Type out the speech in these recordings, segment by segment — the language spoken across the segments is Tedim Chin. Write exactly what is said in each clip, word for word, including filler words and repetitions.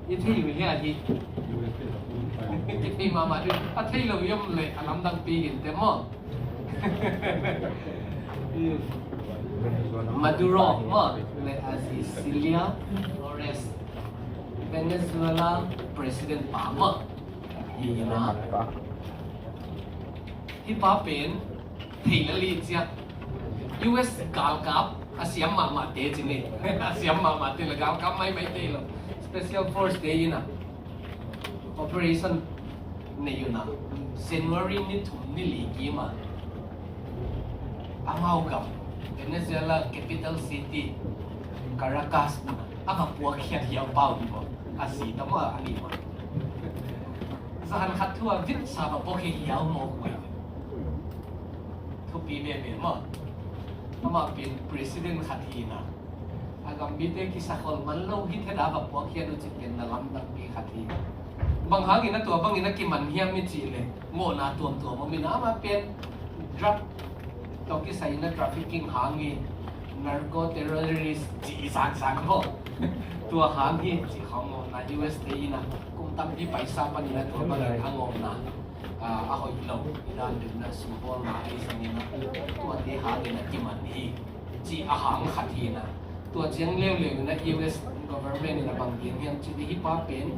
I thei uh hia hi? I thei mahmah ding. A thei lo i om leh a lamdang pi in te maw? Maduro maw, le a zi Cilia Flores, Venezuela president pa maw. Hi ina. Hi pa pen thei le li cia. U S galkap a siam mahmah te ci ni. A siam mahmah te le galkap maimai te lo. Special force te ina operation nei una, January ni thum ni li kima amau gam Venezuela capital city Caracas a va puak khiat hiau pau ni maw. A si ta maw a ni maw. Zan khat thu a vit sa va puak hiau maw kuai. Thupi bebe maw. Amah pen president khat hi na. A gam mite kisakhol man lo hi theda va puak khiat uh ci pen na lamdang pi khat hi. Bang hangin a tua bangin a kiman hiam i cih le mawhna tuamtuam om ina amah pen drug tawh kisai ina trafficking hang hi, narco terrorist ci i sang sang maw. Tua hang hi ci khawng mawhna U S te ina kum tampi paisa pan ina tua bangin a ngawhna a hoih lo i dan deuhna sumbawlna a i sang ina tuate hang ina kiman hi. Ci a hang khat hi na. Tua ciang leuleu ina U S government ina bang piang hiam ci hi pa pen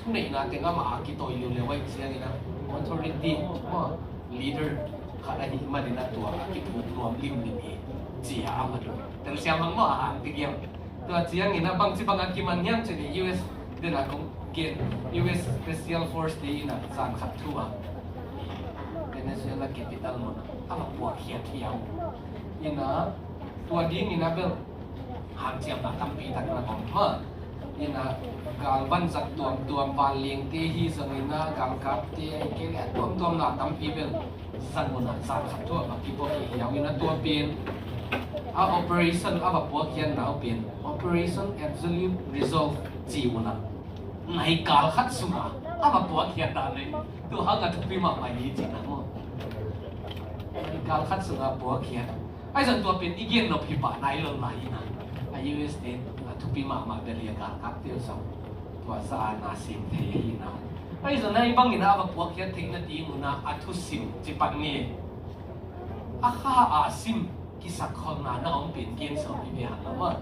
thuneihna teng amah a kitawi leuleu a i ciang ina authority maw leader khat a hi man ina tua a kiphuk nuam limlim hi. Ci a amah tua telsiam hang maw a hang ti giam. Tua ciang ina bangci bang a kiman hiam ci hi U S dena kong gen U S special force te ina zan khat thu a Venezuela capital mun a va puak khiat hiau. Ina tua ding ina bel hanciamna tampi tak na om ma. Ina galvan zat tuamtuam vanleng te hi zong ina galkap te a i kei le tuamtuam na tampi bel zan mun a zan khat thu a va kipuak hi hiau ina tua pen a operation a va puak khiat na pen Operation Absolute Resolve ci ina nai kal khat sunga a va puak khiat na le. Tua hang a thupi mahmah hi ci na maw. Nai kal khat sunga puak khiat. Ahi zong tua pen i gen nop hi pah nai lo lai ina. A U S te a thupi mahmah bel hi a galkap te uh zong tua za a na sim thei hi na. Ahi zong nai bangin a va puak khiat theihna ding ina a thusim ci pak ni. A kha a sim kisak kholna na om pen gen sawm hi ve hang lo maw.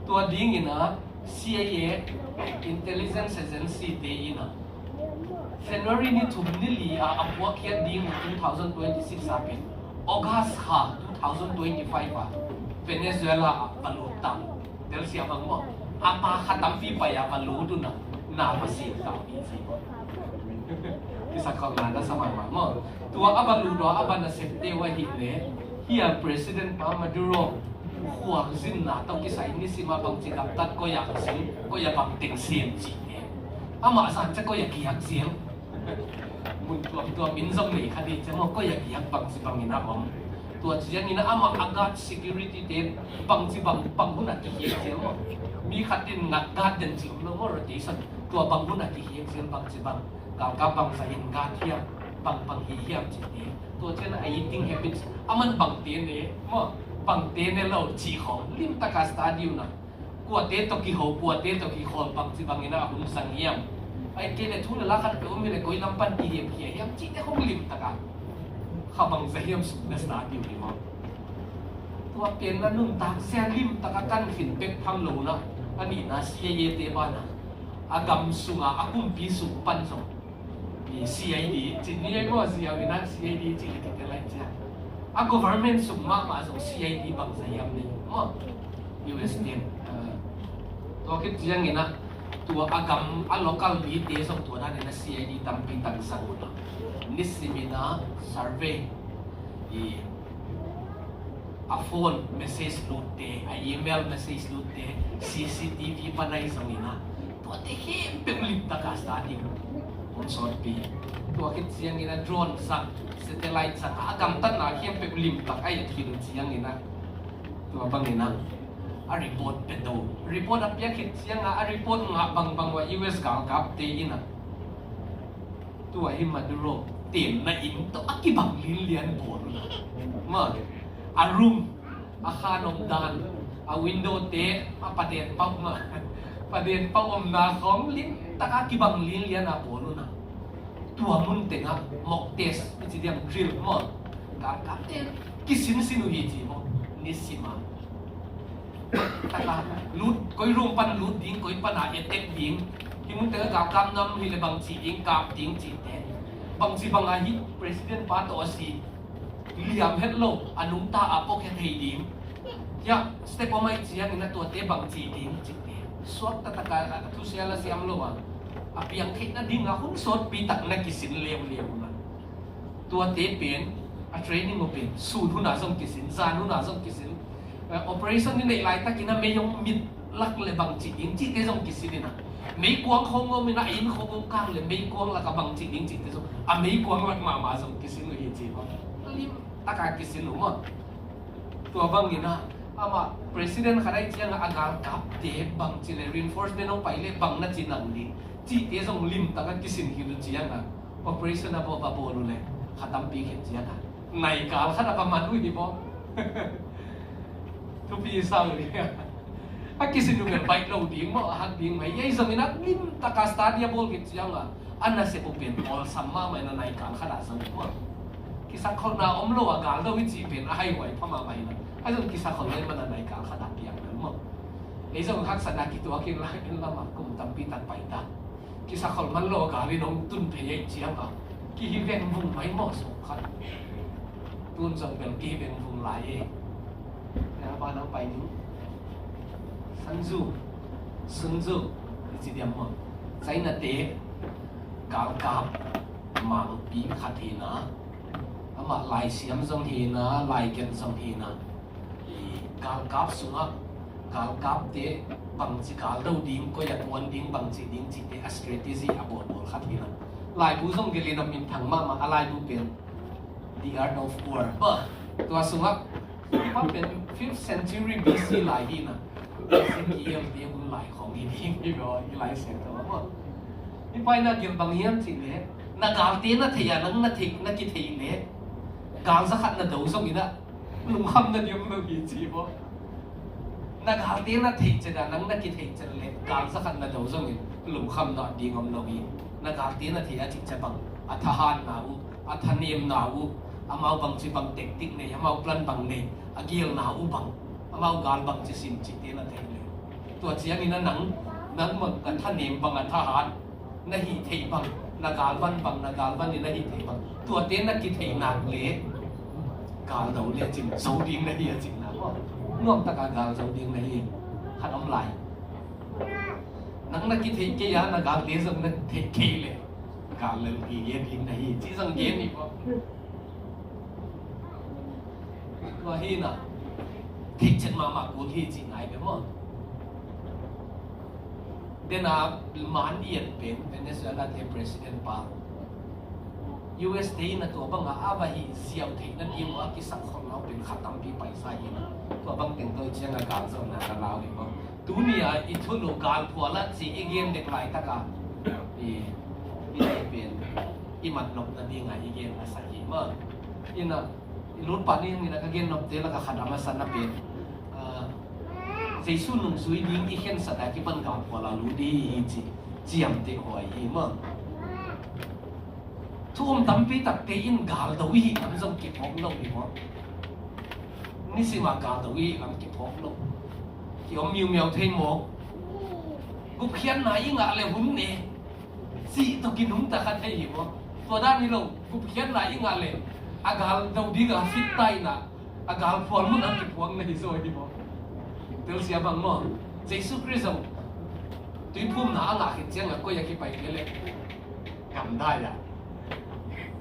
Tua ding ina C I A intelligence agency te ina January ni thum ni li a a puak khiat ding two thousand twenty-six a pen August kha two thousand twenty-five a Venezuela a va lut ta. Telsiam hang maw. A pa kha tampi pai a va lut ina na va sim ta hi ci maw. Kisak kholna na sa mahmah maw. Tua a va lut a a va na sep te uh ahih le hi a president pa Maduro khualzinna tawh kisai nisim a bangci gamtat koi a ka sim koi a bang teng sem cih ne. Amah zan ca koi a kiak zial. Mun tuamtuam in zong nei kha dih ciang maw koi a kiak bangci bangin a om. Tua ciangin a amah a guard security te bangci bang bang hun a kihiak zial maw. Mi khat in ngat guard den ci om lo maw rotation tua bang hun a kihiak zial bangci bang. Galkap bangzah in guard hiam bang bang hi hiam cih te. Tua ciang a eating habits a man bangte ne maw bangte ne lo cih khawng limtaka study uh na. Kuate tawh kiho kuate tawh kikhawl bangci bangin a hun zang hiam. Ai kei le thu le la khat peuh om hi le koi lam pan kihiamkhia hiam cihte khawng limtaka kha bangzah hiam suk na study uh hi maw. Tua pen na nuntak zia limtaka kan khin bek tham lo na a nihna C I A te bana a gam sunga a kumpi sung pan zong C I D cih ni ei maw, ziau ina C I D cih le kite lai cia. A government sung mahmah zong C I D bangzah hiam nei maw. U S ten tua khit ciang ina tua a gam a local mite zong tua dan ina C I D tampi tak zang uh na. Nisim ina survey i a phone message lutte, a email message lutte, C C T V pan ahi zongin ah, tuate khempeuh limtak a study hong sawtpi. Tua khit ciangin ah drone zang, satellite zang, a gamtatna khempeuh limtak a et khit uh ciangin ah, tua bangin ah a report pia to. Report a piak khit ciangin ah, a report ngah bangbang uh ah U S galkapte in ah, tua hi Maduro tenna inn tawh a kibang linlian bawl uh. Ma, a room, a khan om dan, a window te, a paden pau ma, Paden pa omna khawng limtaka kibang linliana pawl una, tua mun tengah mock test i ci diam, drill maw, galkapte kisinsin uh hi ci maw. Taka lut, koi room pan lut ding, koi pana attack ding, hih mun tengah galkap nam hileh bangci ding, kap ding cihte, bangci banga hih president pa tawh a si liam het lo, a nungta a pok het thei ding. Hiah step om ahih ciangin a tuate bangci ding cihte suak taktak a, a thusia la siam lo a, a piang theihna dinga hun sawtpi tak na kisin leuleu una. Tuate pen a training uh pen sun huna zong kisin, zan huna zong kisin. Eh, operation i neih laitakin a mei hong mit lak le bangci ding cihte zong kisin ina, meikuang khawng om ina, a inn khawng om kang le meikuang laka bangci ding cihte zong a meikuang lak mahmah zong kisin uh hi ci bang. Limtaka kisin uh maw. Tua bangin ah, amah president khat ahih ciangah a galkapte bangci le reinforcement hong pai le bang na ci nang ding cihte zong limtaka kisin khin uh ciangah, operation a bawl, a bawl uh le kha tampi khin ciangah nai gal khat a va man uh hi bawm. Thupi sa uh hi. A kisin uh bel baih lo ding maw, a hak ding mai. Ei zongin a limtaka study a bawl khin ciangah a nasep uh pen awlsam mahmah ina, nai gal khat a zong maw. Kisakkholhna om lo a gal do i cih pen a haihuai pha mahmah ina, a zong kisakkholh lo i mana nai gal khat a piang lo maw. Ei zong haksatna kituak in lai in lamah kum tampi tak pai ta. Kisakkholh man lo a gal in hong tun phei ahih ciangah kihi vengvung mai maw sawm khat. Tun zong bel kihi vengvung lai e. Tua banah pai ning. Sun Tzu, Sun Tzu i ci diam maw? China te galkap mangpi khat hi ina, amah laisiam zong hi ina, laigelh zong hi ina, i galkap sungah galkapte bangci gal do ding, koi a kuan ding, bangci ding cihte a strategy a bawlbawl khat hi ina. Laibu zong gelh ina minthang mahmah a laibu pen The Art of War. Bah, tua sungah pa pen fifth century B C lai hi ina. B C ki ial te hun lai khawng hi ding hi lo, i Lai Siangtho ah maw. Hih pa ina gelh bang hiam cih leh, na galte na theih a nang na theih, na kitheih leh gal za khat na do zong ina lungkham na diam lo hi ci maw. Na galte na theih ciat a nang na kitheih ciat leh gal za khat na do zongin lungkham na ding om lo hi. Na galte na theih a cih ciat bang a thahatna uh, a thanemna uh, amau bangci bang tactic nei, amau plan bang nei, a gelna uh bang, amau gal bangci sim cihte na theih leh, tua ciangin a nang, nang bang a thanem bang a thahat na hih theih bang, na galvan bang, na galvan in na hih theih bang, tuate na kitheih nak leh gal do le cin zo ding na hi a cihna maw. Nuamtaka gal zo ding na hi. Khat om lai. Nang na kitheih kei a na galte zong na theih kei leh gal lel hi gen ding na hi ci zong gen hi maw. Tua hi ina, theihchet mahmah kul hi cih ngai ve maw. Dena man i et pen Venezuela te president pa, U S te ina tua banga a va hih ziau theihna ding uh a kisakkholhna uh pen kha tampi paisa hi ina. Tua bang teng tawh i cianga gal zonna ka lau hi maw. Tuni a i thulu galphual a ci i gen dek laitaka i, i pen i mat nopna dinga i gen a sa hi maw. Ina, i lutpa ni hangin a ka gen nopte laka khat a masa na pen, ah, Jesu nungzui ding i khensat a kipan galphual a lut ding hi ci ciamteh huai hi maw. Thu um tampi takte in gal do i hih lam zong kiphawk lo hi maw. Nisima gal do i hih lam kiphawk lo. Ki om miumiau thei maw. Gupkhiatna i ngah le hun ne cih tawh kinungta kha thei hi maw. Tua dan hi lo, gupkhiatna i ngah le a gal do ding a fit ta ina, a galphual mun a kiphuang na hi zaw hi maw. Telsia bang maw, Jesu Khrist zong tuiphumna a ngah khit ciangah koi a kipai kei leh gamdai ah.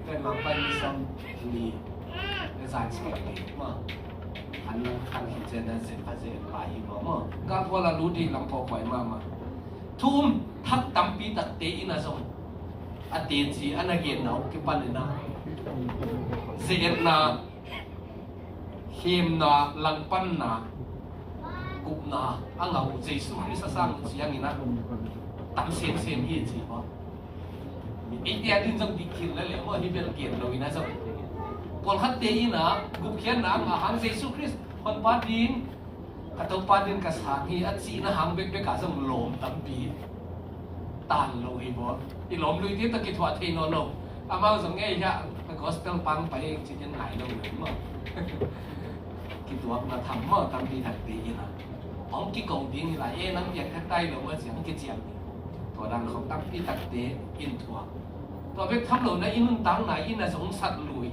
Tua mangpai mi sawm li le zan sawm li maw. An, an khin cian dan zen pha zen lai hi maw maw. Galphual a lut ding lam phawk huai mahmah. Thu um thak tampi takte ina zong a teci a na genna uh kipan ina, ze-etna, khemna, langpanna, gupna a ngah uh Jesu Khrist a sang uh ciangin a tam semsem hi ci maw. Eite a din zong dik thil le le maw, hi bel gen lo ina zong. Pawlkhatte ina gupkhiatna a ngah hang Jesu Khrist honpa ding Ka Topa dingin ka sang hi a cihna hang bekbek ah zong lawm tampi tan lo hi bawl. I lawm luite tawh kithuah thei nawn lo. Amau zong ei hiah ka gospel pang pai eng ci-in ngai lo lo maw. Kituakna tham maw tampi takte in a hong kiko ding hi lai e, nang piang khat tai lo maw ci hong kiciam ding. Tua dan khawng tampi takte in thuak. Tua bek tham lo na i nuntakna in a zong sat lui.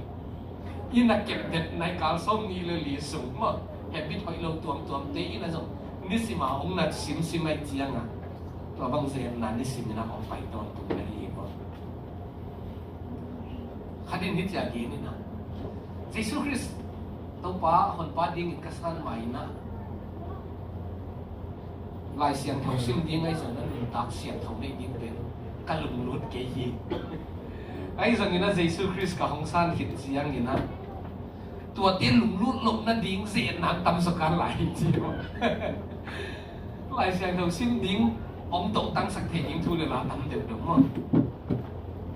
Inn a kepdetna i kal sawm nih le li sung maw, habit hoih lo tuamtuamte in a zong nisim a hong na simsim ahih ciangin tua bang zetna nisim in a hong pai tawntung na hi hi maw. Khat in hih ciang gen in a, Jesu Khrist Topa Honpa dingin ka san mah in a, Lai Siangtho sim ding ahi zong a nuntak siangtho nei ding pen ka lunglut kei hi. Ahi zongin a Jesu Khrist ka hong san khit ciangin a tuate lunglut loh nading zetna tamzaw kan lai hi ci maw. Lai Siangtho sim ding hong tawh tangsak thei ding thu le la tam deuhdeuh maw.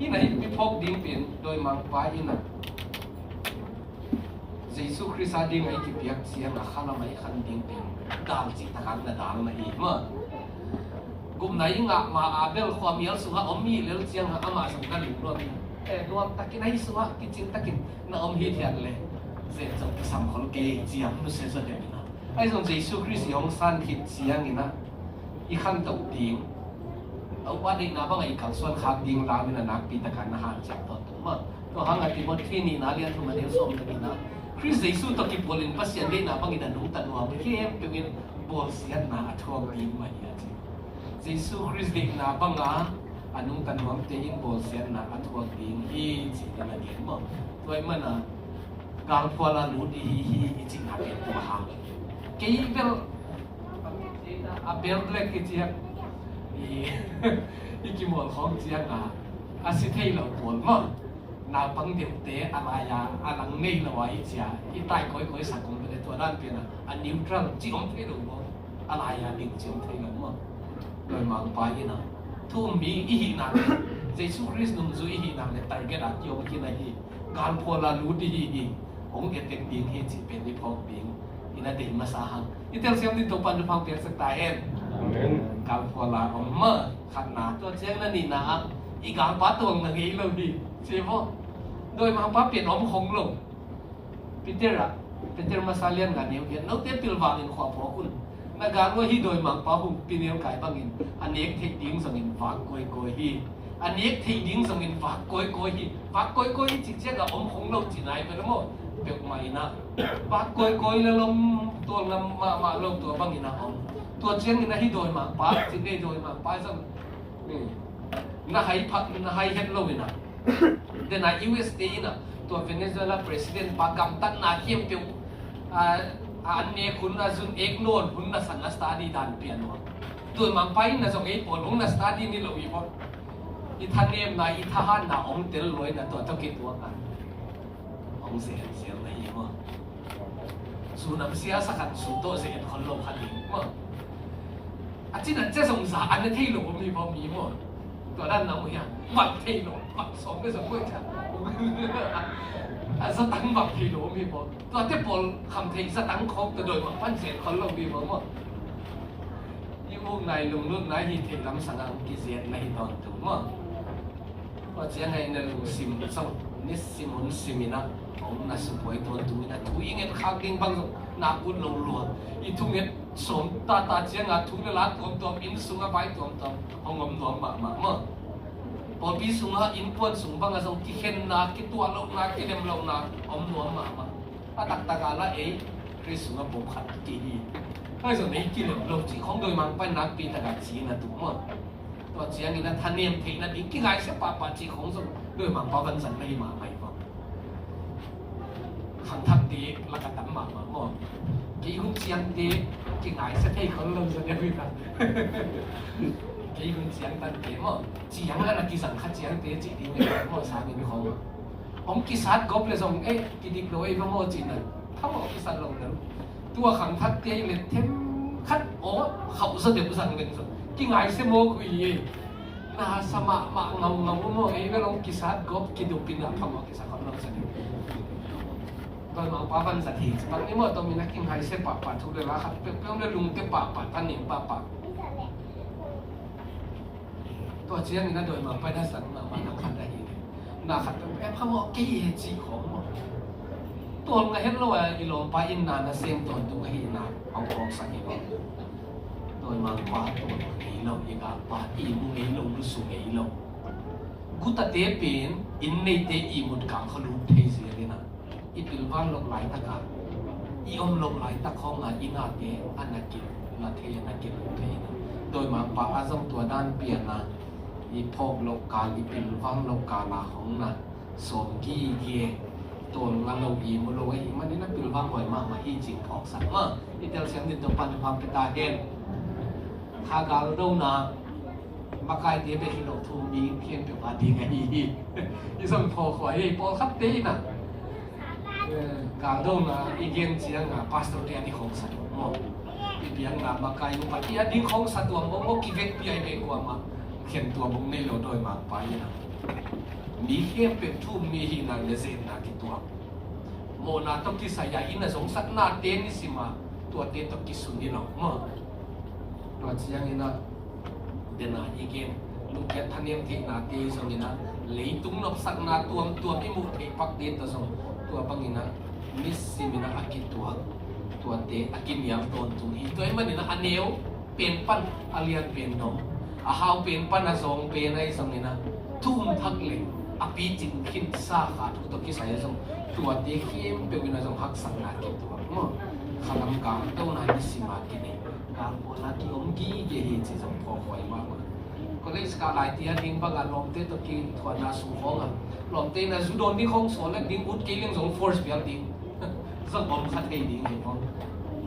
Hi na i phawk ding pen dawimangpa in a Jesu Khrist a ding a i kipiak ciang a khalam a i khan ding pen dal cih takah na dal na hi maw. Gupna i ngah ma Abel khuamial sungah om i lel ciangah amah zong na lungnuam hi. Eh, nuam takin ahi sungah kicing takin na om hi thiat le zen zong kisam khol kei ciam nusia zaw deuh hi na. Ahi zong Jesu Khrist i hong san khit ciangin a i khantoh ding, Topa deihna bangah i kalsuan khak ding lam in a nakpi takah na hanciam tawntung maw. Tua hangah Timothy nihna lian thum a neu sawm le nihna, Khrist Jesu tawh kipualin Pasian deihna bangin a nungta nuam khempeuh in bawlsiatna a thuak ding mah hi a ci. Jesu Khrist deihna banga a nungta nuamte in bawlsiatna a thuak ding hi ci-in a gen maw. Tua ahih mana galphual a lut i hi hi i cihna pen tua hang. Kei bel a bel black i ciang i, i kimawl khawm ciang a, a si thei lo pawl maw. Naupang deuhte a lai-a a lang nei lo a i cia i tai kawikawi sak om pele tua dan pen a, a neutral ci om thei lo maw. A lai-a ding ci om thei lo maw. Dawimangpa in a thu um mi i hih nak le Jesu Khrist nungzui i hih nak le target a kiom khin ahi. Galphual a lut i hi hi. Hong etek ding hi cih pen i phawk ding in a deih masa hang. I telsiam ding Topa in thupha piaksak ta hen. Amen. Galphual a om maw. Khatna tua ciang na nihna ah i galpa tuang na ngei lo hi. Ci maw. Dawimangpa pen om khong lo. Peter ah, Peter masa lian nga neu hian, note pilvangin khua phawk un. Na galnguai hi dawimangpa hung pinel kai bangin a nek theih ding zongin vak kawikawi hi. A nek theih ding zongin vak kawikawi hi. Vak kawikawi hi cih ciangah om khong lo ci nai peuh maw. Peuhmah in a vak kawikawi le lom tual ngam mahmah lo tua bangin a om. Tua ciangin a hi dawimangpa cih nei dawimangpa zong na hai phat na hai het lo in a. Dena U S te in a tua Venezuela president pa gamtatna khempeuh a, a an nek hun a zun ek nawn hun na san na study dan pian uh a. Dawimangpa in na zong ei pawl hong na study ni lo i maw. I thanemna i thahatna hong tel lua in a tua tawh kituak a. Hong zel zel na hi maw. Su nam sia sa khat su tawh zel khol lo khat hi maw. A cin a cia zong za an na thei lo mi maw mi maw. Tua dan na mu hiam. Mat thei lo mat sawm le zong kuai cia. A za tang mat thei lo mi maw. Tua te pawl kham thei za tang khawng tua dawimangpa in zel khol lo mi maw maw. I muk nai lunglut nai hi thei lam sangah hong kizel na hi tawntung maw. Tua ciangah i na lungsim zong nisim hun sim in a hong na subuai tawntung in a thu i nget khak ding bang zong na ut lo lua. I thu nget sawm tata ciangah thu le la tuamtuam inn sungah vai tuamtuam hong om nuam mahmah maw. Pawlpi sungah innkuan sung bangah zong kikhenna, kituah lohna, kilem lohna om nuam mahmah. A taktak a la ei Khrist sungah pawlkhat ki hi. Ahi zong ei kilem lo cih khong dawimangpa in nakpi takah ci na tuh maw. Tua ciangin a thanem theihna ding kingaihsia pahpah cih khong zong dawimangpa vanzat na hi mahmah hi maw. Khangthakte lak a tam mahmah maw. Kei hun ciangte kingaihsia thei khol lo zaw deuh hi ta. Kei hun ciang tante maw. Ciang a na kizang kha ciangte cih ding maw sangin khong. Hong kisat gawp le zong eh kidik lo ei va maw cih na. Thamawh kisat lo lo. Tua khangthakte le them khat aw khauh zaw deuh zang leng zong kingaihsia maw khui hi. Na sa mahmah ngaungau maw ei bel hong kisat gawp kidupin a phamawh kisa khawm lo sa deuh. Dawimangpa van zat hi ci bang ni maw, tawm in a kingaihsia pahpah, thu le la khat peuhpeuh le lungte pahpah, thanem pahpah. Tua ciangin a dawimangpa in a zat mahmah na khat ahi. Na khat peuhpeuh em kha maw, kei e cih khawng maw. Tua ngah het lo a i lawmpa in na na sem tawntung ahihna hong phawksak hi maw. Dawimangpa tua ngei lo, i galpa ihmu ngei lo, lusu ngei lo. Gutate pen inn neite ihmut kang kha lut thei zia ding a, i pilvan loh laitak a, i om loh laitak khawng a i nate a na kila thei, a na kilut thei. Dawimangpa a zong tua dan pian a, i phawk loh kal, i pilvan loh kal a khawng na sawm gige, tawl ngah lo, ihmu lo ahih manin a pilvan huai mahmah hi cih phawksak maw. I telsiam ding Topa'n thupha pia ta hen. Kha galdona makaite bek hi lo, thu-um mi khempeuh a ding ahi hi. I zong phawk huai hi, pawlkhatte in a, eh, galdona i gen ciang a pastor te a ding khawng sa tuam maw, i biakna makai upa te a ding khawng sa tuam maw, maw kivekpi a i bek kuamah khen tuam hong nei lo dawimangpa in a, mi khempeuh thu-um mi ahihna le zetna kituak. Mawhna tawh kisai a inn a zong satnate nisim a tuate tawh kisun hi lo maw. Tua ciangin a, den a i gen lungkiat thanem theihnate zongin a, leitung nopsakna tuamtuam i muh theih pakte tawh zong tua bangin a, nisimin a, a kituak, tuate a kinial tawntung hi. Tua ahih manin a, a neu pen pan a lian pen dong, a hau pen pan a zawng pen ahi zongin a, thu-um thak le a picing khinsa kha thu tawh kisai a zong, tuate khempeuh in a zong haksatna kituak maw. Khalam galdona nisim a kinei, galpawl a kiom gige hi cih zong phawk huai mahmah. College kah lai te a ding bang a lawmte tawh kithuahna sung khawng a, lawmte in a zu dawn ding khawng sawl lek ding, ut kei leng zong force pial ding zong om kha thei ding hi maw.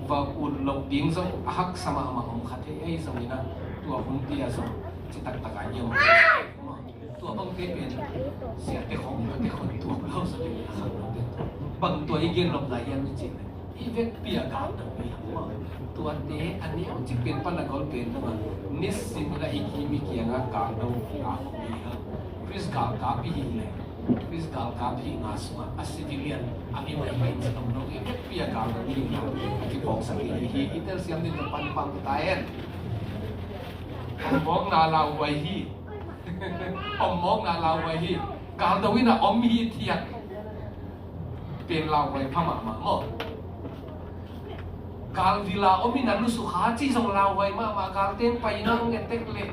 Va ut loh ding zong a haksa mahmah om kha thei ahi zongin a, tua hun te a zong citak tak a i om. Tua bangte pen siate khawng, tuate khawng tuak lo sa ding a khang lote. Bang tua i gen nop lai hiam i cih leh, i vekpi a galdo hi hang maw. Tuate a neu cik pen pan a gol pen dong a, nisim in a i kim i kiang a galdo a om hi hang. Khrist galkap i hih leh, Khrist galkap hihna sungah a civilian a mi maimai in sa om lo, i vekpi a galdo hi hang. A kiphawksak hi hi. I telsiam ding Topa'n thupha pia ta hen. Om mawkna lauhuai hi. Om mawkna lauhuai hi. Galdo in a om hithiat pen lauhuai pha mahmah maw. Gal vil a om in a lusukha cih zong lauhuai mahmah, galte'n pai in a hong etek leh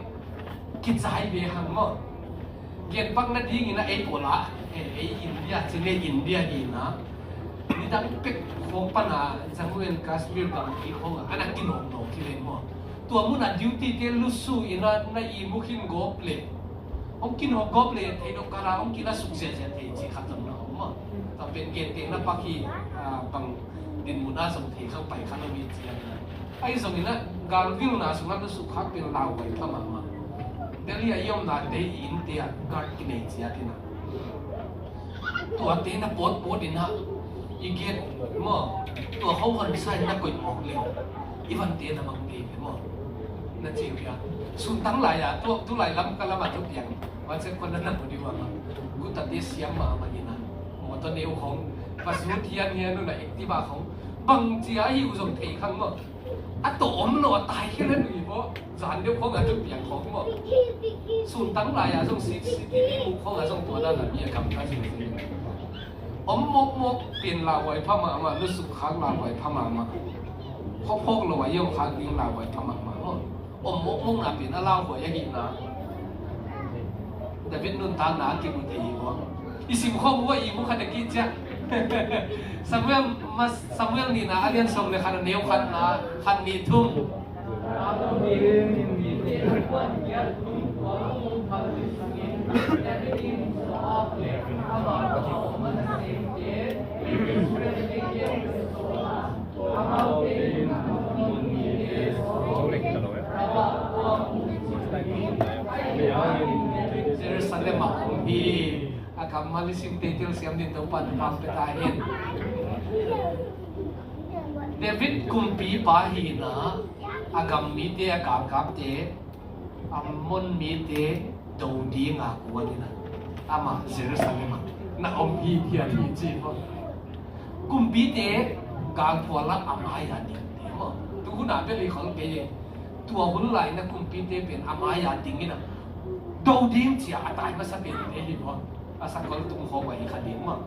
kicai ve hang maw. Genpakna dingin a ei pawl a, eh, ei India ci leh India hi in a, nidang pek khawng pan a Jammu and Kashmir gamgi khawng a, a na kinawknawk hi leh maw. Tua mun a duty te lusu in a, na ihmu khin gawp leh, hong kinawk gawp leh thei lo kal a, hong kila suk ziahziah thei cih khat zong na om maw. Tua pen gentehna pak hi, ah, bang dinmun a zong thei kha, pai kha lo hi ci a. Ahi zongin a, galvilna sungah lusuk khak pen lauhuai pha mahmah. Delhi a i omnate i innte ah guard kinei ciat in a, tuate na pawtpawt in a, i gate maw, tua hong hon sa in na koih mawk leh, i vante na mang ngei ve maw. Na ci uh hia? Suntang lai a, tua, tu lai Lamka lam a thupiang, WhatsApp khawng na na mu ding uh a, gutate siam mahmah in a, mawtaw neu khawng, va zut hianhian un a, Activa khawng, bangci a hi uh zong thei khang maw. A tawh om lo a, tai khia le nui maw. Zan deuh khawng a thupiang khawng maw. Suntang lai a zong C C T V buk khawng a zong tua dan a mi a gamta zingzing. Om mawkmawk pen lauhuai pha mahmah, lusuk khak lauhuai pha mahmah. Phawkphawk lo a i om khak ding lauhuai pha mahmah maw. Om mawkmawkna pen a lauhuai ahihna David nuntakna a kimu thei hi maw. I sim khawm uh a, ihmu khat a kiciah. Samuel, mas, Samuel nihna a lian sawm le khat a neu khatna, khat, nih, thum. Jerusalem ah om hi. A kammal i simte telsiam ding Topa'n thupha pia ta hen. David kumpipa hi in a, a gam mite, a galkapte, Ammon mite do ding a kuan in a, amah Jerusalem ah na om hithiat hi ci maw. Kumpite galphual ah a mai-a ding ti maw? Tu hun a bel i khol kei e. Tua hun lai-in a kumpite pen a mai-a ding in a, do ding ci-a a tai masa pen te hi maw? A sakol tung khawm ahi kha ding maw?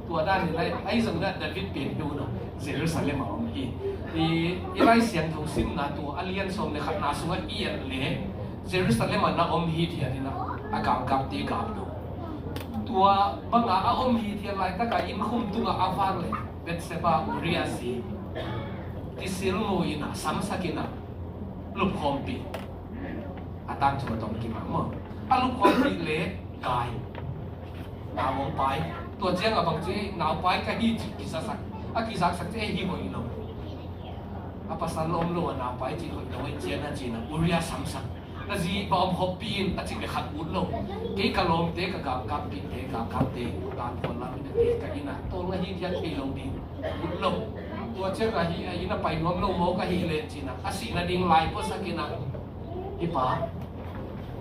Tua dan in a, ahi zongin a David pen hi un a, Jerusalem ah om hi. I, i Lai Siangtho simna tua a lian sawm le khatna sungah i et leh Jerusalem ah na om hithiat in a, a galkapte gap lo. Tua banga a om hithiat laitak a inn khum tungah a vak leh Bathsheba, Uriah si, kisilmu in a, samsak in a, lupkhawmpih. A tangthu a tawm kimang maw? A lupkhawmpih leh gai, nau hong pai. Tua ciang a bang ci, nau pai ka hi ci kizasak. A kizaksak ci, ei, hi hoih lo. A pasal om lo a, nau pai ci hoih lo, ei, cian a ci-in a, Uriah samsak. Na zi bang om khawmpih in a cih leh khat ut lo. Kei ka lawmte, ka galkapte, galkapte, galkapte, galkapte ka inn ah tawlnga hithiat thei lo ding. Ut lo. Tua ciang a hi, a inn ah pai nuam lo mawk ahih leh ci-in a, a sih nading lai puaksak in a, hih pa,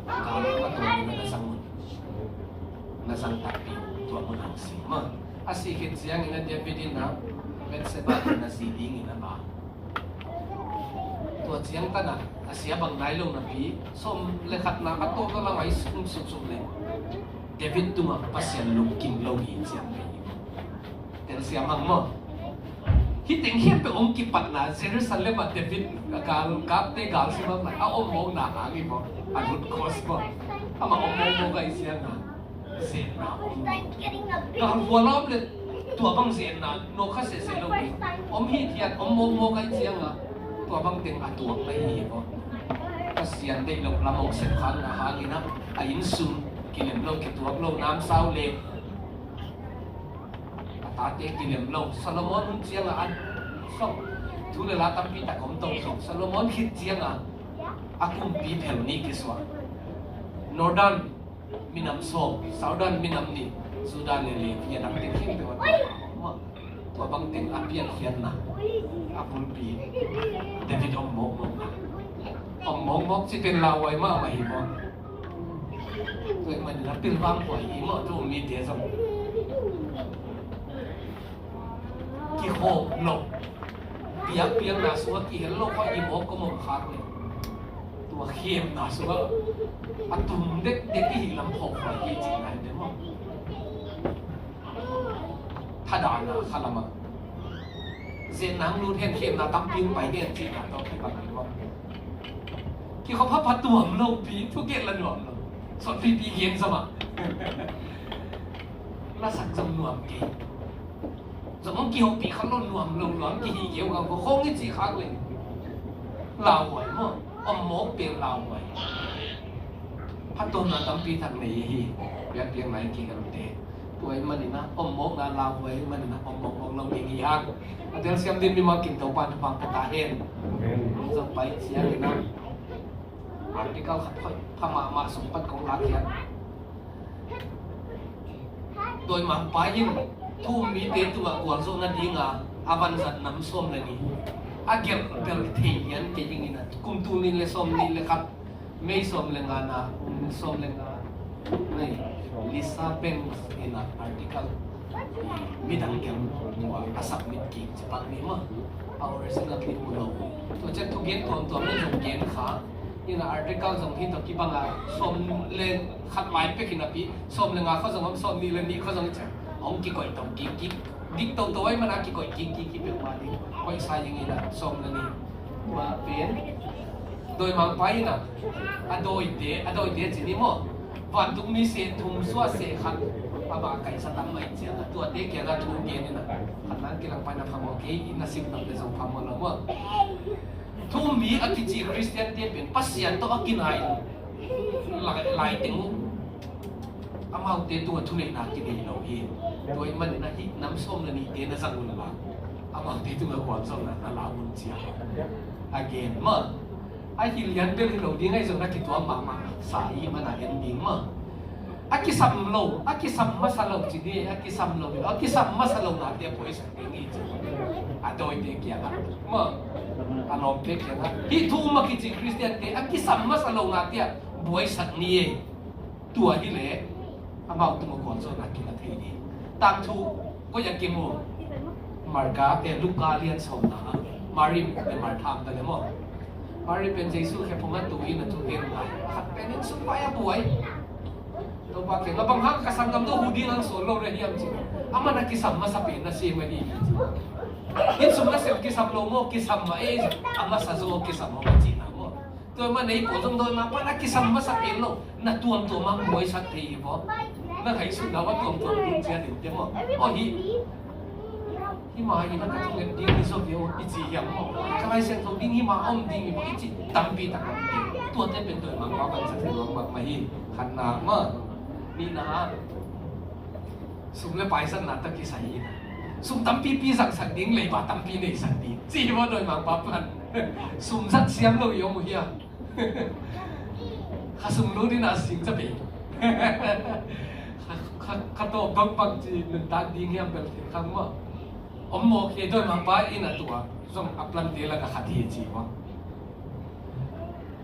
ka, ka tawlnga na zang un. Na zang takpi, tua mun hong si maw. A sih khit ciangin a David in a, Bathsheba na zi dingin a ba. Tua ciang tan a, a sia bang nai lo napi, sawm le khatna a tawpna lamah i sum suksuk leh David tungah Pasian lungkim lo hi ci-a hi. Telsiam hang maw? Hih teng khempeuh hong kipatna, Jerusalem ah David a galkapte gal simang lai a om mawkna hang hi maw? A lut kos maw? Amah om mawkmawk ahih ciang a, zetna om. Galphual a om leh tua bang zetna nawk kha sese lo hi. Om hithiat, om mawkmawk ahih ciang a, tua bang teng a tuakna hi hi maw? Pasian deih loh lam hong sepkhanna hangin a, a inn sung kilem lo, kituak lo, namsau leh a tate kilem lo. Solomon hun ciang a, a, sawm, thu le la tampi tak om to. Solomon khit ciang a, a kumpi phel nih kisuah. Northern minam sawm, Southern minam nih, Judah le Levi a dangte khempeuh a tuak. Tua bang teng a piankhiatna, a bulpi, David om mawkmawkna. Om mawkmawk ci pen lauhuai mahmah hi maw? Tua ahih manin a pilvang huai hi maw, tu mite zong. Kikhawm lo. Piakpiakna sungah kihel lo, khuai i mawk kawm om khak leh, tua khemna sungah a tum dekdek i hih lam phawk huai hi cihna hi ve maw? Thadahna kha lamah, zetna hong lut hen, khemna tampi hong pai hen cihna tawh kibang hi maw? Kikhop haphatuam lopi, thugen la nuam lo. Sawtpipi gen zong ah, lasak zong nuam kei. Zong hong kihopih kha lo, nuam lo, nuam kihih kei uh a, khawng i cih khak leh lauhuai maw? Om mawk pen lauhuai. Phattuamna tampi tak nei hi. Piakpiakna i kihelte. Tua ahih manin a, om mawkna lauhuai ahih manin a, om mawkmawk lo ding hi hang. A telsiam dingin mimal kim Topa'n thupha pia ta hen. Amen. Hong zong pai ciangin a, article khat hoih pha mahmah sung pan kong lak hian. Dawimangpa in thu-um mite tungah gualzawhna dinga a vanzat nam sawm le nih a gelh bel thei hian kei dingin a, kum tul nih le sawm nih le khat, May sawm le nga na, kum sawm le nga, May, Lisa Banks in a article, midang gelh tua a submit kik ci bang ni maw? A original hi mu lo. Tua ciang thugen tuamtuam in zong gen kha. In a article zong hi tawh kibang a, sawm le khat lai pek hi napi, sawm le nga kha zong om, sawm nih le nih kha zong hi ciang hong kikoih to kik kik. Dik toto ahih manin a kikoih kik kik hi peuhmah ding. Koihsa ing in a, sawm le nih. Tua pen dawimangpa in a, a dawite, a dawite ci ni maw? Vantung mi se thum suah se khat, amah kaihsa tam mah in ciang a, tuate kiangah thu gen in a, khat nan kilang pai na phamawh kei, in a sim tam le zong phamawh lo maw? Thu-um mi a kici Khristiante pen Pasian tawh a kinai lai, lai teng uh, amaute tungah thuneihna kinei lo hi. Tua ahih manin a, hih nam sawm le nihte na zang un la, amaute tungah gualzawhna na la un ci-a a gen maw? A hi lian bel hi lo ding ahi zongin a kituam mahmah sa ahih manin a en ding maw? A kisam lo, a kisam masa lo ci ni, a kisam lo, a kisam masa lo nate a buaisak ding hi ci. A dawite kiangah maw, a lawmte kiangah, hih thu-um a kici Khristiante a kisam masa lo nate a buaisak ni e. Tua hi leh amau tungah gualzawhna kila thei ni. Tangthu koi a kim uh? Marka, eh, Luka lian sawmna ah Mari le Martha om ta le maw. Mari pen Jesu khe phung a tu in a thu gen lai. Khat pen inn sung pai a buai. Topa kiangah bang hang ka sanggam no hu ding ang sawl lo na hiam ci. Aman a kisam masa pen na sem ahi. Inn sung nasem kisam lo maw, kisam mah e, a masa zaw kisam mah ci na maw. Tua mah nei pawl zong dawi mah pan a kisam masa pen lo, na tuamtuam a buaisak thei hi maw. Na ngaihsutna uh a tuamtuam ding cia ding te maw. Aw hi, hi mah hi na ka thungen ding hi zaw ve aw i ci hiam maw. Ka Lai Siangtho ding hi mah om ding hi maw i ci tampi tak om ding. Tuate pen dawi mah mah pan sa thei mah mah hi khatna maw. Nihna ah sum le pai zatna tawh kisai hi. Sum tampipi zangsak ding, leiba tampi neisak ding ci hi maw dawi mah mah pan. Sum zat siam lo i om uh hiam? Kha sung lut in a sing ca bei. Kha, kha, kha tawp bangbang ci nuntak ding hiam bel thei khang maw. Om mawk hi dawi mah mah in a tua zong a plante lak a khat hi ci maw.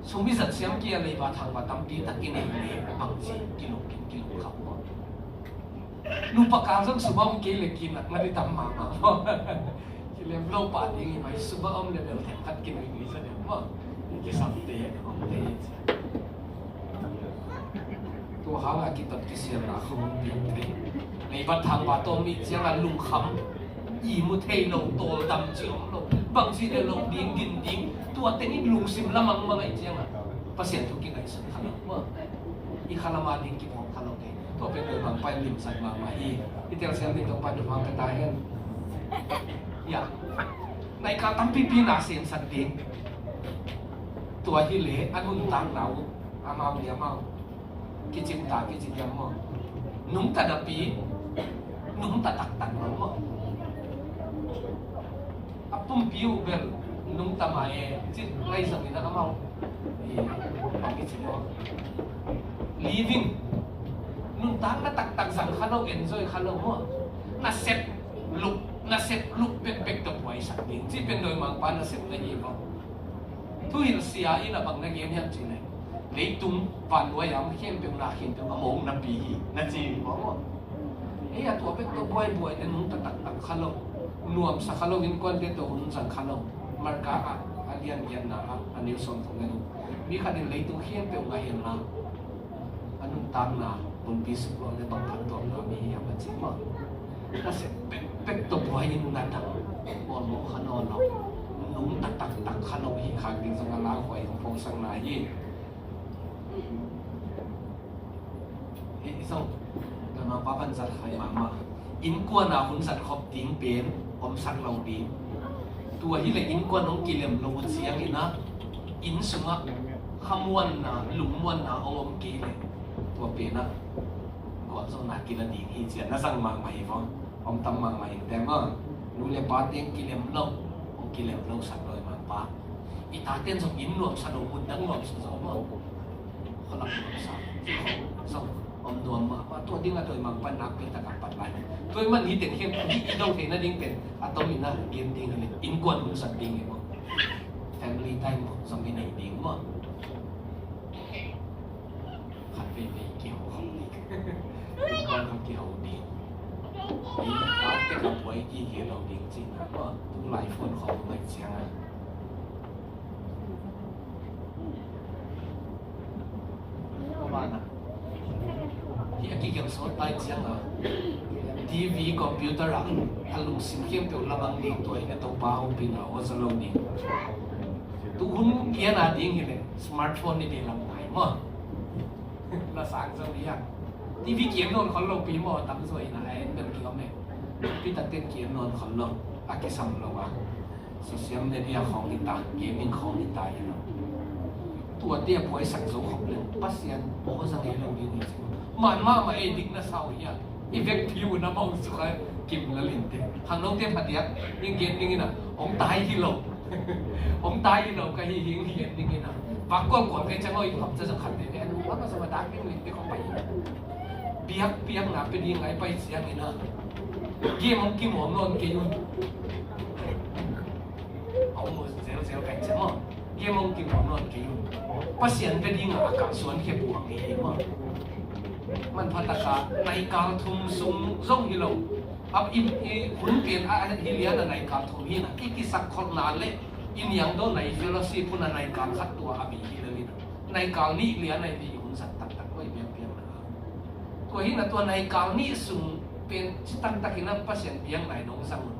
Sum i zat siam kei a leiba thangba tampi tak i nei le bang ci kilung kin kilung khak maw. Nupa kang zong sum a om kei le kinakna ding tam mahmah maw. Kilem lo pah ding hi mai, sum a om le bel themkhat kinui nui sa deuh maw. Kisamte omte hi ci. Tua hangah kipat kisialna khong piang thei. Leibat thangba tawh om i ciangah lungkham, ihmu thei lo, tawldam ci om lo. Bangci le lo ding, din ding, tua teng in lungsim lamang mang ahi ciangah Pasian thu kingaihsun kha lo maw. I khalam a ding kiphawk kha lo te. Tua pen tua bang pai limsak mahmah hi. I telsiam ding tua pai tua bang ka ta hen. Ya. Naika tampipi na sensak ding. Tua hi le a nuntakna uh amau ni amau kicim ta kicim hiam maw. Nungta napi, nungta taktak lo maw. A pumpi uh bel nungta mah e, cin lai zongin a amau i bang i ci maw. Living, nuntakna taktak zang kha lo, enjoy kha lo maw. Nasep luk, nasep luk bekbek tawh buaisak ding ci pen dawimangpa nasep na hi maw. Thuhilh sia in a bang na gen hiam cih leh leitung vannuai a om khempeuh na khin peuh a mawk napi hi na ci hi maw. Ei a tua bek tawh buaibuai le nungta taktak kha lo, nuamsa kha lo, innkuante tawh hun zang kha lo. Marka ah a lian giatna ah a neu sawm thum le guk, mi khat in leitung khempeuh ngah henla a nuntakna bulpi suk lo le bang phattuamna mi hiam a ci maw. Nasep pekpek tawh buai in na dang awlmawh kha nawn lo, nungta taktak kha lo hi khak ding zong a lauhuai hong phawksakna hi. Hih zong dawimangpa pan zat khai mahmah. Innkuan a hun zat khop ding pen omsak lo ding. Tua hileh innkuan hong kilem lo uh ciangin ah inn sungah khamuanna, lungmuanna hong om kei leh tua pen ah gualzawhna kila ding hi ci-a na zang mahmah hi vong. Om tam mahmah hi te maw. Nu le pa teng kilem lo, hong kilem lo sak dawimangpa. I taten zong inn nuamsa lo, mun dang nuamsa zaw maw. Khualak nuamsa zong om nuam mahmah. Tua dingah dawimangpa nakpi takah pat lai. Tua ahih man hih teng khempeuh hih i do theihna ding pen a tomin a gen ding hileh innkuan hun zat ding hi maw. Family time zong i nei ding maw. Khat veivei kiho khawm ding. Innkuan khawm kiho ding. Ei, tate ka buai kik hi lo ding cihna maw. Tulai phone khawm ngaih ciangah. Hi a kigelh sawt tai ciangah T V, computer ah a lungsim khempeuh lamang ding tua hi a Topa hopihna aw za lo ding. Tu hun kian a ding hileh smartphone i beh lam ngai maw. La sang zo hi a. T V kian nawn khol lo pi maw, tam zaw hi na, a en bel kiom e. Pi taten kian nawn khol lo, a kisam lo a. Social media khawng hi ta, gaming khawng hi ta hi lo. Tuate a buaisak zo khop leng Pasian aw za ngei lo ding hi ci. Man mahmah ei dik na sau hi a. I vekpi uh na mawng suk a kim la linte. Khangnote phadiak hing gen ding ina, hong tai hi lo. Hong tai hi lo ka hi hing gen ding ina. Vak kualkual kei ciang aw i khop ca zong khat te ve a nu lam a zong a dak ding linte khop pai hi. Biakpiakna pe ding ai pai ciang ina. Game hong kimuang nawn kei un. A um uh zelzel kai ciang aw. Game hong kimuang nawn kei un. Pasian pe ding a a kah suan khia buang hi hi maw. Manpha taka naikal thum sung zong hi lo. A, i, i hun pen a, hi lian a naikal thum hi na, i kisak kholhna le i niangdawn a i fellowship hun a naikal khat tua a mi hi lel hi na. Naikal nih lian a i hun zat taktak, oi, biakpiakna. Tua hi na, tua naikal nih sung pen ci taktak hi na, Pasian biakna i nong zang un.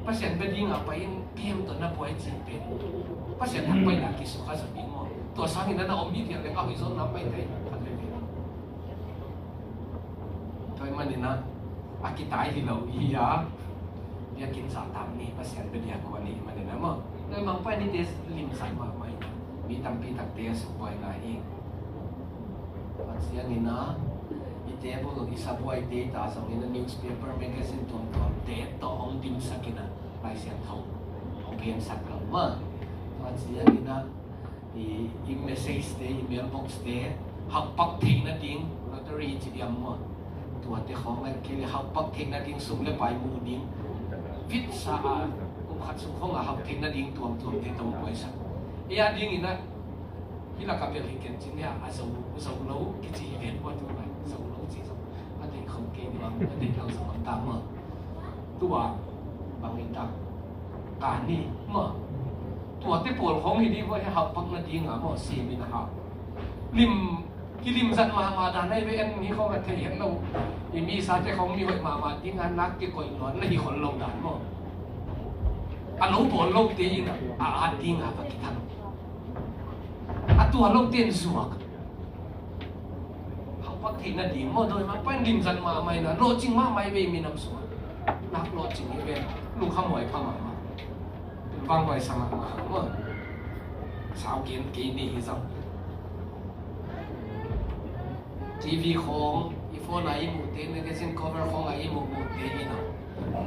Pasian bia ding a pai in, piang tua na buai cin pen Pasian hak pai na kisukha zaw ding maw. Tua sangin na na om hi diak le ka hoih zaw na pai tai. Tua ahih manin a, a kitai hi lo hi a, biakinn zahtak ni, Pasian bia ding a kuan ni ahih manin a maw. Tua ahih mangpa ni te limsak mahmah hi. Mi tampi takte a sukbuaina hi. Tua ciangin a, i table, i sabuaite ta zongin a newspaper, magazine tuamtuamte tawh hong dimsak in a, Lai Siangtho hong phensak lo maw. Tua ciangin a, i, i message te, i mailbox te, hauhpak theih nading, lottery ci diam maw. Tuate khawng a kei le hauhpak theih nading sum le pai mu ding. Vitsa a, kum khat sung khawng a hauh theih nading tuamtuamte tawh buaisak. Ei a dingin a, hi lak a bel hi ken cin hi a, a zo, zo lo kici hi ven maw tu lai, zo lo ci zo. A deih khawng kei ni bang, a deih lo zo lam ta maw. Tua bang hi ta. Ka ni maw. Tuate pawl khawng hi ding maw, hi hauhpak nading a maw, simin a hau. Lim, kilimzat mahmah dan ahi ve, en mi khawng a thei het lo. I misate khawng mi hoih mahmah ding a nak kikoih luat na hi khol lo dan maw. A lo bawl lote in a, a at ding a va kithang. A tua lote in zuak. Hauhpak theih nading maw, dawimangpa in limzat mahmah in a, lawhcing mahmah hi ve minam sungah. Nak lawhcing hi ve, lungkham huai pha mahmah. Vanghuai sa mahmah maw. Sau gen kei ni hi zong. TV khawng, i phone a i muhte, magazine cover khawng a i muhmuhte in a,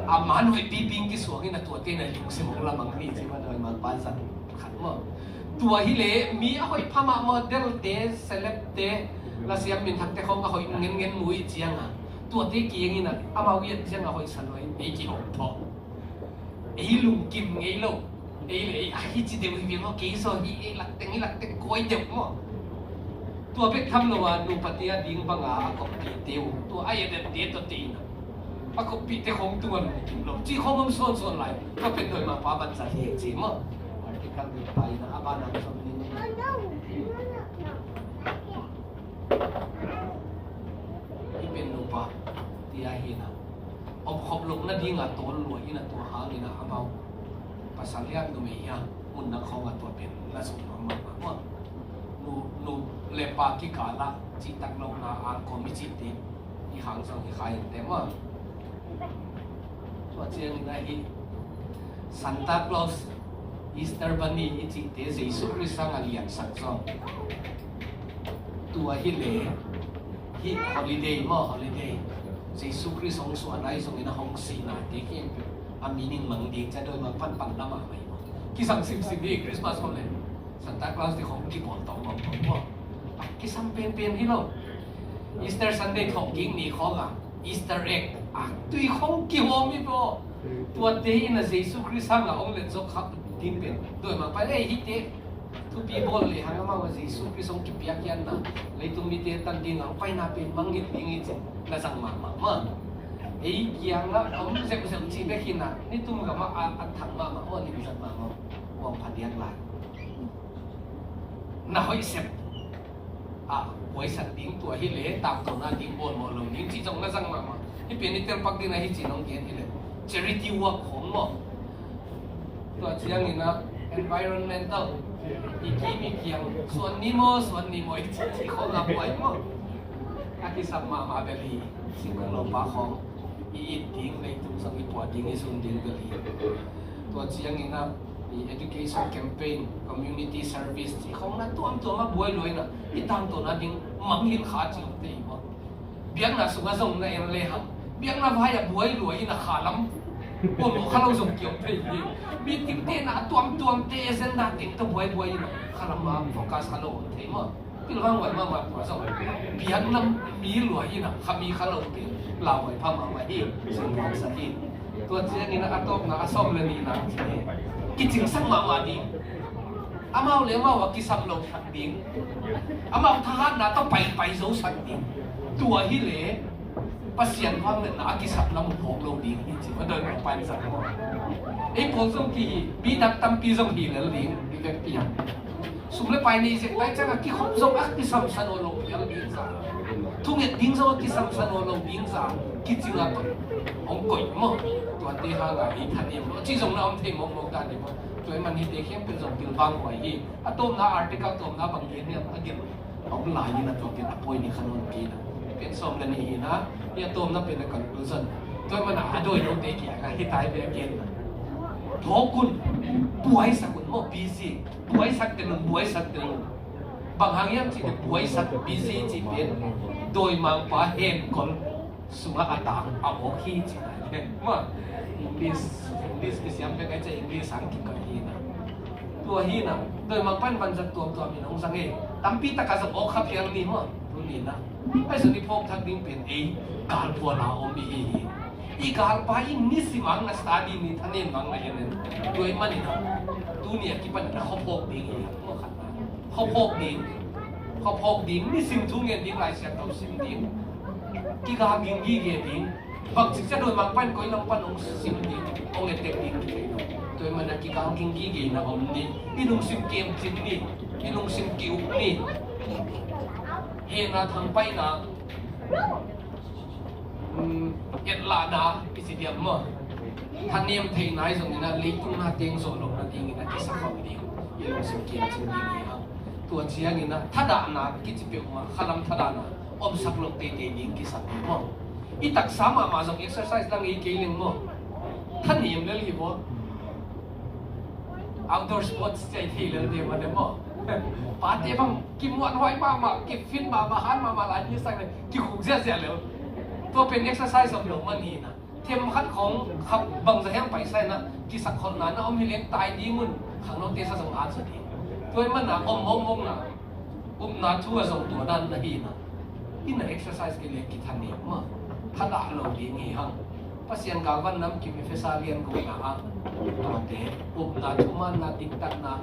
a man hoih pipi in kisuang in a, tuate in a lungsim hong lamang ni ci maw, dawimangpa zat khat maw. Tua hi le, mi a hoih pha mah model te, celeb te, lasiam minthakte khawng a hoih ngengen mu i ciang a, tuate kiang in a, amau i et ciang a hoih sa lo in, ei kihawm thawh. Ei lungkim ngei lo. Ei le ei, a, hi ci deuh hi viang aw, kei zaw hi, ei lakteng, ei lakteng koi deuh maw. Tua bek tham lo a, nupa te a ding bang a, a kawppih te uh, tua a et et te tawh te in a, a kawppih te khawng tung a lungkim lo. Ci khawng om suansuan lai, ka pen dawimangpa ban zat hi ci maw. Article bek pa in a, a ban a zong ning. Hih pen nupa tia hi na, omkhop loh nading a tawl lua hi na, tua hang in a amau pasal hiam numei hiam mun dang khawng a tua pen la sung mahmah maw. Nu, nu le pa kikal ah cihtak lohna angkawm i cihte i hang zong hi kha in te maw. Tua ciangin a hih Santa Claus, Easter Bunny i cihte Jesu Khrist sang a liansak zong. Tua hi le, hih holiday maw, holiday. Jesu Khrist hong suahna i zongin a hong sihnate khempeuh a meaning mang ding cia dawimangpa'n pan lam a mai maw. Kisam simsim hi Christmas khawng le. Santa Claus te khawng kibawl tawh mawk mawk maw. A kisam penpen hi lo. Easter Sunday thawhkik ni khawng a Easter egg a tui khawng kihawm hi maw. Tuate in a Jesu Khrist hang a hong let zawk kha ding pen dawimangpa le hihte thupi bawl le hang amau a Jesu Khrist hong kipiak hianna leitung mite tan ding a hong paina pen mangngilh ding hi ci na zang mahmah maw. Ei kiang ah om zeuhzeuh cih bek hi na, nitum gam ah a thang mahmah maw, limzat mahmah, kuang pha diak lai. Na hoih sep a buaisak ding tua hi le, tangtawn a ding bawlmawh lo ding cih zong na zang mahmah. Hih pen i telpak ding a hi ci nong gen hi le, charity work khawng maw. Tua ciangin a environmental, i kim i kiang suan ni maw, suan ni maw i cih khawng a buai maw. A kisam mahmah bel hi, singkung lopa khawng i it ding, leitung zong i puah ding, i zun ding bel hi. Tua ciangin a i education campaign, community service cih khawng na tuamtuam a buai lua in a, i tangtawn a ding mangngilh kha cih om te hi maw. Biakna sungah zong na en le hang, biakna vai a buai lua in a khalam om kha lo zong kiom thei hi. Mi tingte na a tuamtuamte agenda teng tawh buaibuai in a khalam a focus kha lo om thei maw. Pilvang huai mahmah tua zong biakna mi lua in a kha mi kha lo teng lauhuai pha mahmah hi. Sungpawng sak hi. Tua ciangin a tawpna a sawm le nihna ci hi. Kicingsak mahmah ding. Amau le amau a kisam lo sak ding. Amau thahatna tawh paipai zo sak ding. Tua hi le Pasian vangliatna a kisapna mu phawk lo ding hi ci, a dawimangpa in zang maw. Ei pawl zong kihi, bidak tampi zong hi lel ding, i vekpi a. Sum le pai nei zek lai ciangah kikhop zong a kisamsan aw lo pial ding zang, thunget ding zong a kisamsan aw lo ding zang, kicing a tawh hong koih maw. Tuate hangah ei thanem lo, ci zong na om thei mawkmawk dan hi maw. Tua ahih man hihte khempeuh zong pilvang huai hi. A tawpna article tawpna bang gen hiam a gen, a om lai in a tua pen a pawi ni kha nawn kei na. Pen sawm le nih hi na, hi a tawpna pen a conclusion. Tua ahih man a dawi lote kiangah hih tai ve a gen na. Thawk un, buaisak un maw, busy. Buaisak den un, buaisak den un. Bang hang hiam cih leh buaisak, busy cih pen dawimangpa henkol sungah a tang a awk hi ci nai le. Mah, English, English kisiam pek ai ciah English hang kikoih hi na. Tua hi na, dawimangpa in vanzat tuamtuam in hong zang e. Tampi takah zong awk kha phial ni maw, tuni na. Ahi zong i phawk thak ding pen ei, galphual a om i hi hi. I galpa in nisim ang na study ni, thanem ang na en en. Tua ahih manin a, tuni a kipan in a khuaphawk ding hi, khuakhatna. Khuaphawk ding, khuaphawk ding, nisim thu ngen ding, Lai Siangtho sim ding. Kigal ging gige ding. Bangci ciang dawimangpa in koi lam pan hong sim ding, hong ettek ding kithei lo. Tua ahih manin a kigal ging gige na om ni. I lungsim kemcing ni. I lungsim ki-uk ni. Hehna thangpaihna, um, etlahna i ci diam maw? Thanem theihna ahi zongin a, leitung na teng zawh lohna dingin a kisakhawm ding, i lungsim kemcing ding hi hang. Tua ciangin a, thadahna kici peuhmah, khalam thadahna omsak loh teitei ding kisam hi maw. I taksa mahmah zong exercise lang i kei leng maw, thanem lel hi maw. Outdoor sports ci a i thei lel ding mah le maw. Pate bang kimuanhuai mahmah, kifit mahmah, han mahmah lai ni sang le kikhuk ziahziah lel. Tua pen exercise om lo man hi na. Themkhat khawng khat bangzah hiam paisa in a, kisakkholhna na om hi leng tai ding un, khangnote sa zong at zaw ding. Tua ahih manin a om mawkmawkna, upna thu a zong tua dan na hi na. In a exercise kei leh kithanem mah, thadah lo ding hi hang. Pasian galvan namkim Efesa lian gukna ah, tuate, upna, thumanna, diktatna,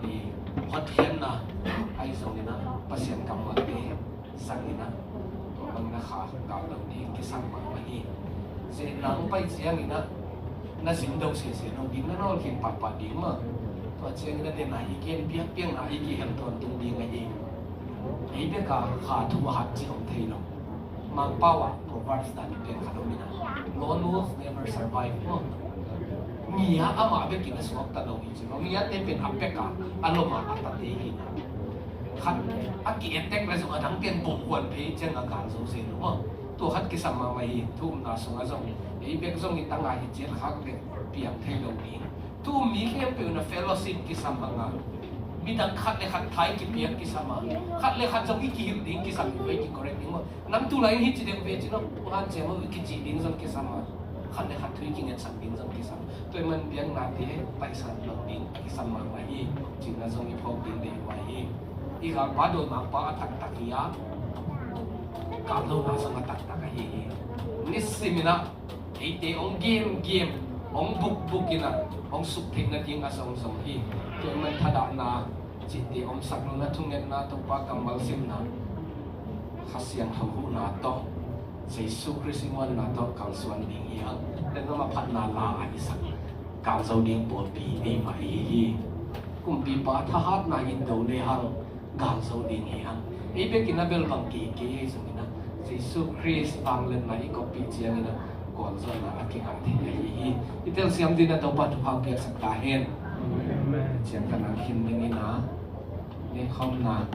i hotkhiatna, ahi zongin a, Pasian kammalte zangin a, tua bangin a kha gal lo ding kisam mahmah hi. Zehna hong pai ciangin a, na zin do sese lo ding, na nawlkhin pahpah ding mah. Tua ciangin a, den a i gen piakpiakna i kihel tawntung ding ahi. Ei bek a kha thu a hat cih om thei lo. Mangpau ah Proverbs dan pen khat om in a, lone wolf never survive maw. Ngia amah bekin a suakta lo hi ci maw. Ngiate pen a pek a, a lom a, a tate hi na. Khat a ki-attack le zong a dangte'n bawnghuan phei ciang a gal zo zel lo maw. Tua khat kisam mahmah hi. Thu umna sungah zong, ei bek zong i tang a hi ciat khak le piang thei lo ding. Thu um mi khempeuh in a fellowship kisam hang a, midang khat le khat thai kipiak kisam a, khat le khat zong i kihilh ding kisam, i vei ki-correct ding maw. Nam tu lai in hi ci deuh ve ci lo, u han ciang maw, i kicih ding zong kisam a, khat le khat thu i kingetsak ding zong kisam. Tua ahih man biaknate taihsan lo ding kisam mahmah hi. Cihna zong i phawk ding deih huai hi. I galpa dawimangpa a taktak hi a, gal lona zong a taktak ahi hi. Nisim in a, eite hong gemgem, hong bukbuk in a, hong suk theih nading a zongzong hi. Tua ahih man thadahna cihte omsak lohna, thungetna, Topa kammal simna, Kha Siangtho huhna tawh, Jesu Khrist i muanna tawh kalsuan ding hi hang. Tua ahih man a phatna la a i sak, gal zo ding pawlpi eimah i hi hi. Kumpipa thahatna in do le hang, gal zo ding hi hang. Ei bekin a bel bang kei kei ei zongin a, Jesu Khrist vangliatna i koppih ciangin a, gualzawhna a kingah thei ahi hi. I telsiam dingin a Topa thupha hong piaksak ta hen. Ciangtan a khin dingin a, neikhawmna